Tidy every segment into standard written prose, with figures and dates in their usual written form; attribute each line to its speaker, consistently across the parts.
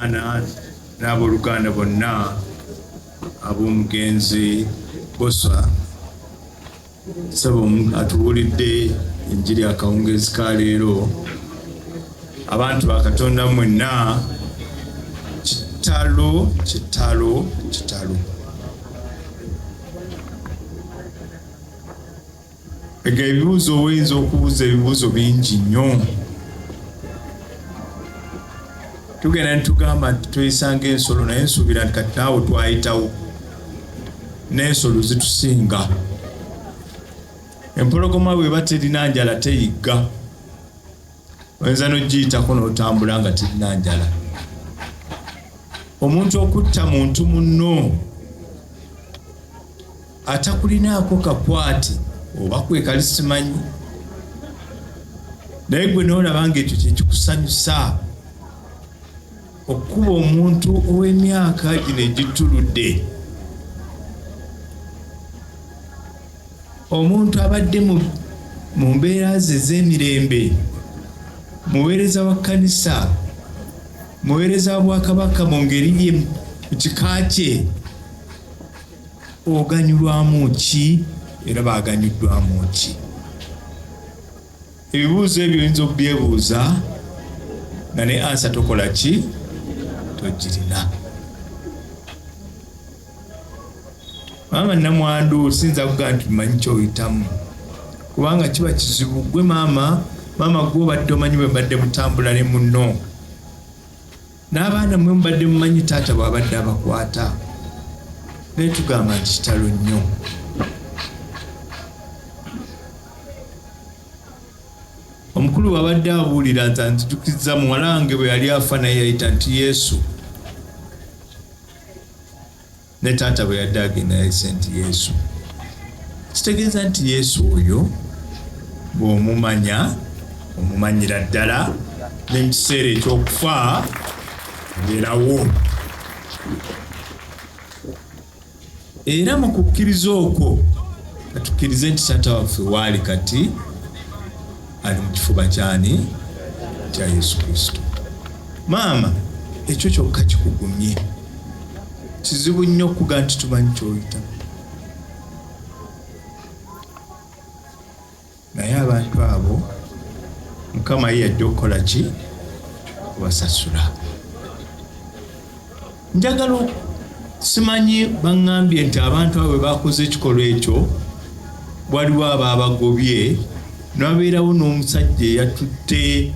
Speaker 1: Abaana n'abooluganda bonna ab'omugenzi Bbosa ssebo atubuulidde enjiri akawungeezi ka leero. Abantu ba Katonda mwenna, kitalo, kitalo, kitalo. Ega ebibuuzo oyinza okubuuza ebibuuzo bingi nnyo. Tugenda nitugamba nti tweyisanga ensolo, naye nsuubira nti kati naawe twayitawo n'ensolo zitusinga. Empologoma bweba terina njala teyigga, oyinza n'ogiyitako n'otambula nga terina njala. Omuntu okutta muntu munno atakulinaako kakwate oba kwekali simanyi, naye gwe n'olaba ng'ekyo kye kikusanyusa, okukuba omuntu ow'emyaka gino egittuludde, omuntu abadde mu mbeera ze ez'emirembe, muweereza wa kkanisa, muweereza wa bwakabaka mu ngeri ye mu kika kye, oganyulwamu ki era baganyuddwamu ki? Ebibuuzo ebyo oyinza okubyebuuza nga ne ansa tokola ki, togirina. Maama namwandu, siyinza kugaa nti manyi kyoyitamu, kubanga kiba kizibu. Gwe maama, maama gwe obadde omanyi bwe mbadde mutambula ne munno n'abaana mwe mubadde mumanyi taata bw'abadde abakwata, naye tugamba nti kitalo nnyo. Omukulu bw'abadde abuulira nti anzijukizza muwala wange bwe yali afa, naye yayita nti Yesu, ne taata bwe yadde agenda yayise nti Yesu. Kitegeeza nti Yesu oyo bw'omumanya omumanyira ddala, ne mu kiseera eky'okufa abeerawo. Era mu kukkiriza okwo katukkirize nti taata waffe waali kati ali mu kifuba kyani? Kya Yesu Kristo. Maama, ekyo kyokka kikugumye. Kizibu nnyo okuga nti tumanyi ky'oyitamu, naye abantu abo Mukama ye yajja okukola ki? Kubasasula. Njagala simanyi, baŋŋambye nti abantu abo bwe bakoze ekikolwa ekyo waliwo abaabagobye, ne wabeerawo n'omusajja eyatutte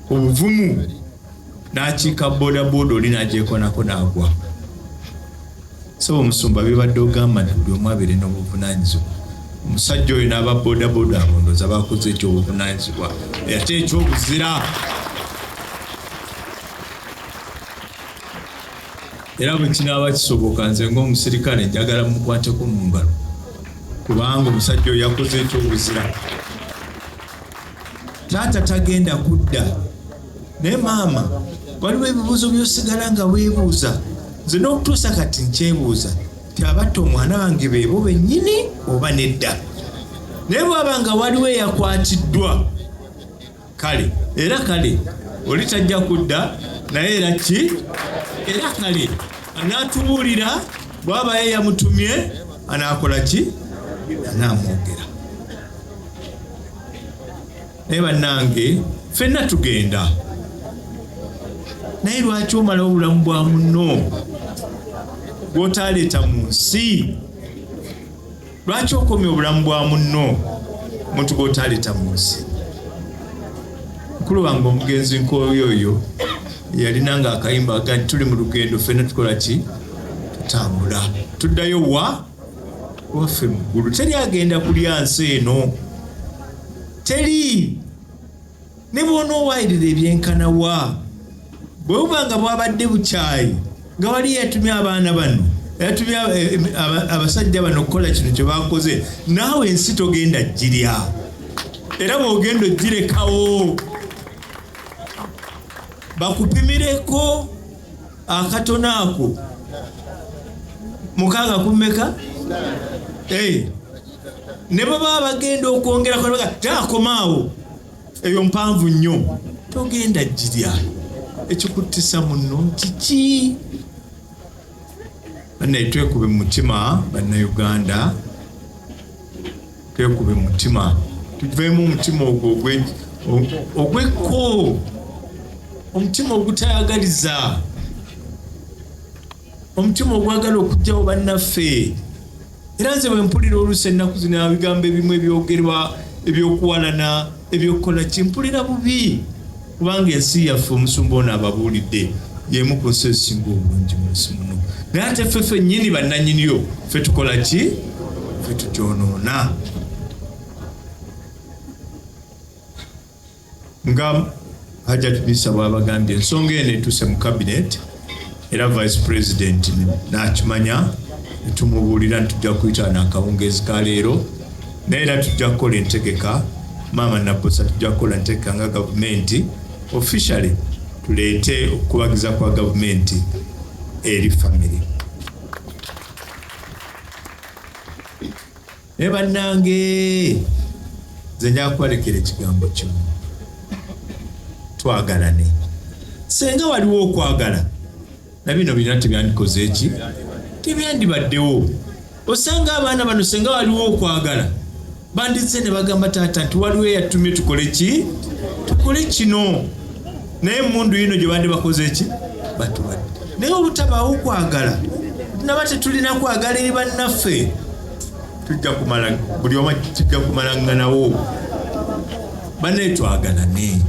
Speaker 1: obuvumu n'akiika bodaboda oli n'agyekonako n'agwa. Ssebo omusumba, byobadde ogamba nti buli omu abeere n'obuvunaanyizibwa, omusajja oyo n'aba bodaboda abo ndowooza bakoze eky'obuvunaanyizibwa ate eky'obuzira. Era bwe kinaaba kisoboka, nze ng'omusirikale njagala mukwateko mu ngalo, kubanga omusajja oyo yakoze eky'obuzira. Taata tagenda kudda, naye maama waliwo ebibuuzo by'osigala nga weebuuza. Nze n'okutuusa kati nkyebuuza nti abatta omwana wange beebo bennyini oba nedda. Naye bwaba nga waliwo eyakwatiddwa, kale era kale oli tajja kudda, naye era ki, era kale anaatubuulira bwaba ye yamutumye, anaakola ki, anaamwogera. Naye bannange ffenna tugenda, naye lwaki omalawo obulamu bwa munno gw'otaaleeta mu nsi? Lwaki okomya obulamu bwa munno omuntu gw'otaaleeta mu nsi? Mukulu wange omugenzi Nkooyo oyo yalina nga akayimba aga nti tuli mu lugendo ffenna tukola ki? Tutambula tuddayo wa? Waffe mu ggulu. Teri agenda kulya nsi eno, teri, ne bw'onoowayirira ebyenkana wa. Bwe buba nga bwabadde bukyayi, nga wali yatumye abaana bano, yatumye abasajja bano okukola kino kye bakoze, naawe ensi togenda girya, era bw'ogenda ogirekawo bakupimireko akatono ako mukaaga ku mmeka? Ne baba bagenda okwongerako, takomaawo, eyo mpanvu nnyo, togenda girya. Ekikuttisa munno kiki? Bannaye, twekube mu mutima. Bannayuganda, twekube mu mutima, tuveemu omutima ogwo ogwekko, omutima ogutayagaliza, omutima ogwagala okugjawo bannaffe. Era nze bwe mpulira oluusi ennaku zino ebigambo ebimu ebyogerwa, ebyokuwalana, ebyokukola ki, mpulira bubi, kubanga ensi yaffe, omusumba ono ababuulidde, y'emu ku nsi ezisinga obulungi mu nsi muno. Naye ate ffe ffennyini bannannyiniyo, ffe tukola ki? Ffe tugyonoona. Nga Hajat Misa bw'abagambye, ensonga eno etuuse mu cabinet, era Vice President n'akimanya, netumubuulira nti tujja kuyita akawungeezi ka leero. Naye era tujja kukola entegeka, Maama Nabbosa, tujja kukola entegeka nga gavumenti, officially tuleete okukubagiza kwa gavumenti eri family. Naye bannange, nze nja kubalekera ekigambo kimu: twagalane. Senga waliwo okwagala, na bino birina tebyandikoze eki, tebyandibaddewo. Osanga abaana bano, senga waliwo okwagala, bandizze ne bagamba taata nti waliwo eyatumye tukole ki, tukole kino. Naye emundu yino gye bandi bakoze eki, batuwadde. Naye obutabaawo okwagala, naba tetulina kwagala eri bannaffe, tujja kumala buli omu, tujja kumalaŋŋanawo. Bannaye, twagalane.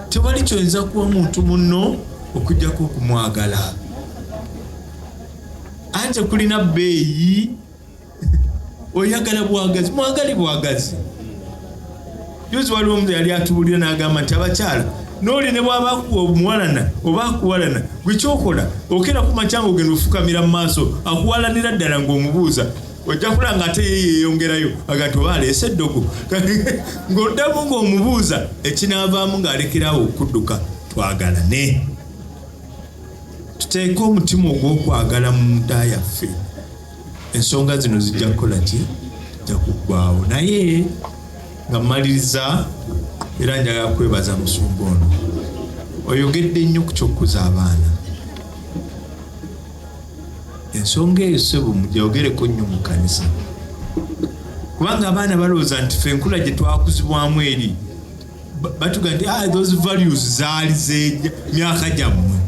Speaker 1: Tewali kyoyinza kuwa muntu munno okugjako okumwagala, ate kulina bbeeyi. Oyagala bwagazi, mwagale bwagazi. Juzi waliwo omuntu yali atubuulira n'agamba nti abakyala nooli ne bwaba omuwalana oba akuwalana, gwe kyokola okera ku makya nga ogenda ofukamira mu maaso, akuwalanira ddala ng'omubuuza, ojja kulaba nga ate ye yeeyongerayo, aga nti oba aleese eddogo, ng'oddamu ng'omubuuza, ekinaavaamu ng'alekerawo okudduka. Twagalane, tuteeke omutima ogw'okwagala mu nda yaffe. Ensonga zino zijja kukola ki? Zijja kuggwawo. Naye nga mmaliriza, era njagala kwebaza musumba ono, oyogedde nnyo ku kyokkuza abaana. Ensonga eyo, ssebo, mugyogereko nnyo mu kkanisa, kubanga abaana balowooza nti ffe enkula gye twakuzibwamu eri batuga nti, "Ah, those values zaali zemyaka gyammwe."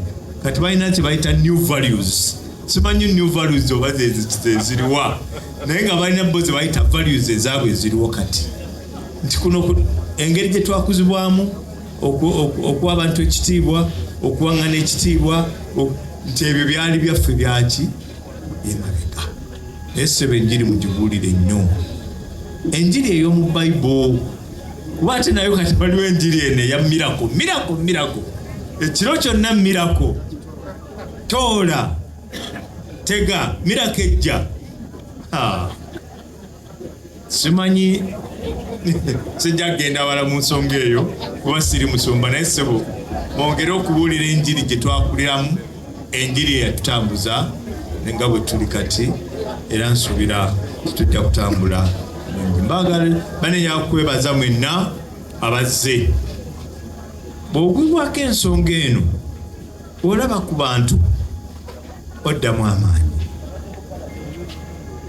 Speaker 1: Kati balina kye bayita new values. Simanyi new values oba zeziriwa, naye nga balina bo ze bayita values ezaabwe eziriwo kati, nti kuno engeri gye twakuzibwamu okuwa abantu ekitiibwa, okuwaŋŋana ekitiibwa, nti ebyo byali byaffe byaki emabega. Naye ssebo, enjiri mugibuulire nnyo, enjiri ey'omu Bayibuli, kuba ate nayo kati waliwo enjiri eno eya miracle, miracle, miracle, ekiro kyonna miracle, toola tega miracle ejja. Simanyi, sijja kugenda wala mu nsonga eyo kuba siri musumba. Naye ssebo, mwongere okubuulira enjiri gye twakuliramu, enjiri eyatutambuza nga bwe tuli kati, era nsuubira titujja kutambula bulungi. Mbagala banenya kwebaza mwenna abazze. Bw'ogwibwako ensonga eno, bw'olaba ku bantu oddamu amaanyi,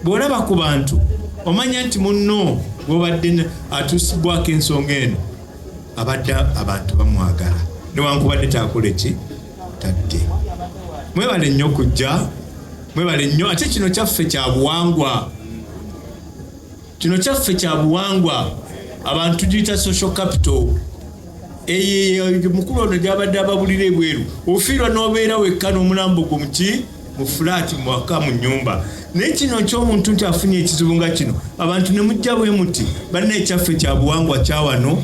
Speaker 1: bw'olaba ku bantu omanya nti munno gwobadde atuusibwako ensonga eno abadde abantu bamwagala, newankubadde takola ki, tadde. Mwebale nnyo kujja, mwebale nnyo. Ate kino kyaffe kya buwangwa, kino kyaffe kya buwangwa. Abantu giyita social capital. Eyo mukulu ono gyabadde ababulira ebweru, ofiirwa n'obeera wekka n'omulambo gwo muki, mu fulaati, mwaka mu nyumba. Naye kino ky'omuntu nti afunye ekizibu nga kino, abantu ne mujja bwe muti, balina ekyaffe kya buwangwa kyawano,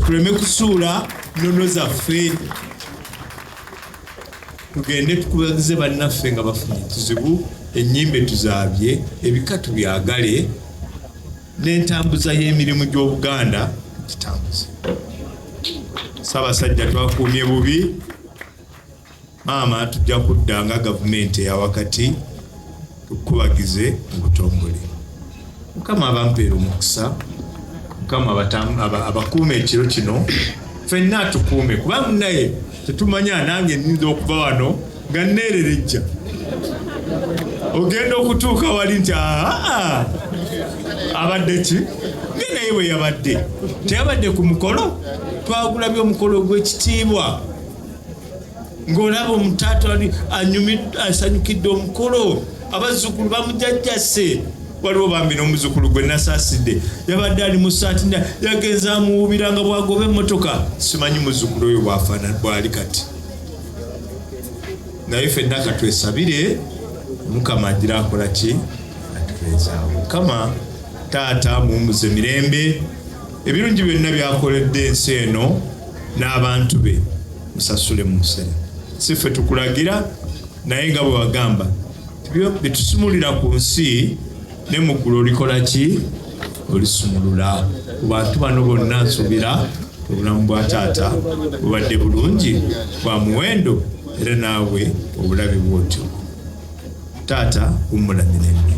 Speaker 1: tuleme kusuula nnono zaffe. Tugende tukubagize bannaffe nga bafunye ekizibu, ennyimbe tuzaabye, ebika tubyagale, n'entambuza y'emirimu gy'Obuganda gitambuze. Ssaabasajja twakuumye bubi. Maama, tujja kudda nga gavumenti eyawakati tukubagize mu butongole. Mukama abampeera omukisa, Mukama abakuuma ekiro kino. Ffenna atukuume, kuba munnaye tetumanya. Nange nninza okuva wano nga nneererejja, ogenda okutuuka wali nti aa, abadde ki? Nge naye bwe yabadde teyabadde ku mukolo, twagulabye omukolo ogw'ekitiibwa, ng'olaba omutaata ali asanyukidde omukolo, abazzukulu bamujajjase. Waliwo bambi n'omuzzukulu gwe nasaasidde, yabadde ali mu saati, yagenza amuwubira nga bwagoba emmotoka. Simanyi muzzukulu oyo bwafaana bwali kati, naye ffenna katwesabire Mukama agira akola ki, atubeezaawo. Mukama taata muwumuze mirembe. Ebirungi byonna byakoledde ensi eno n'abantu be, musasule mu musere. Si ffe tukulagira, naye nga bwe wagamba, byetusumulira ku nsi ne mu ggulu olikola ki, olisumulula. Ku bantu bano bonna, nsuubira obulamu bwa taata bubadde bulungi, bwa muwendo, era naawe obulabi bwotyo. Taata, wummula mirembe.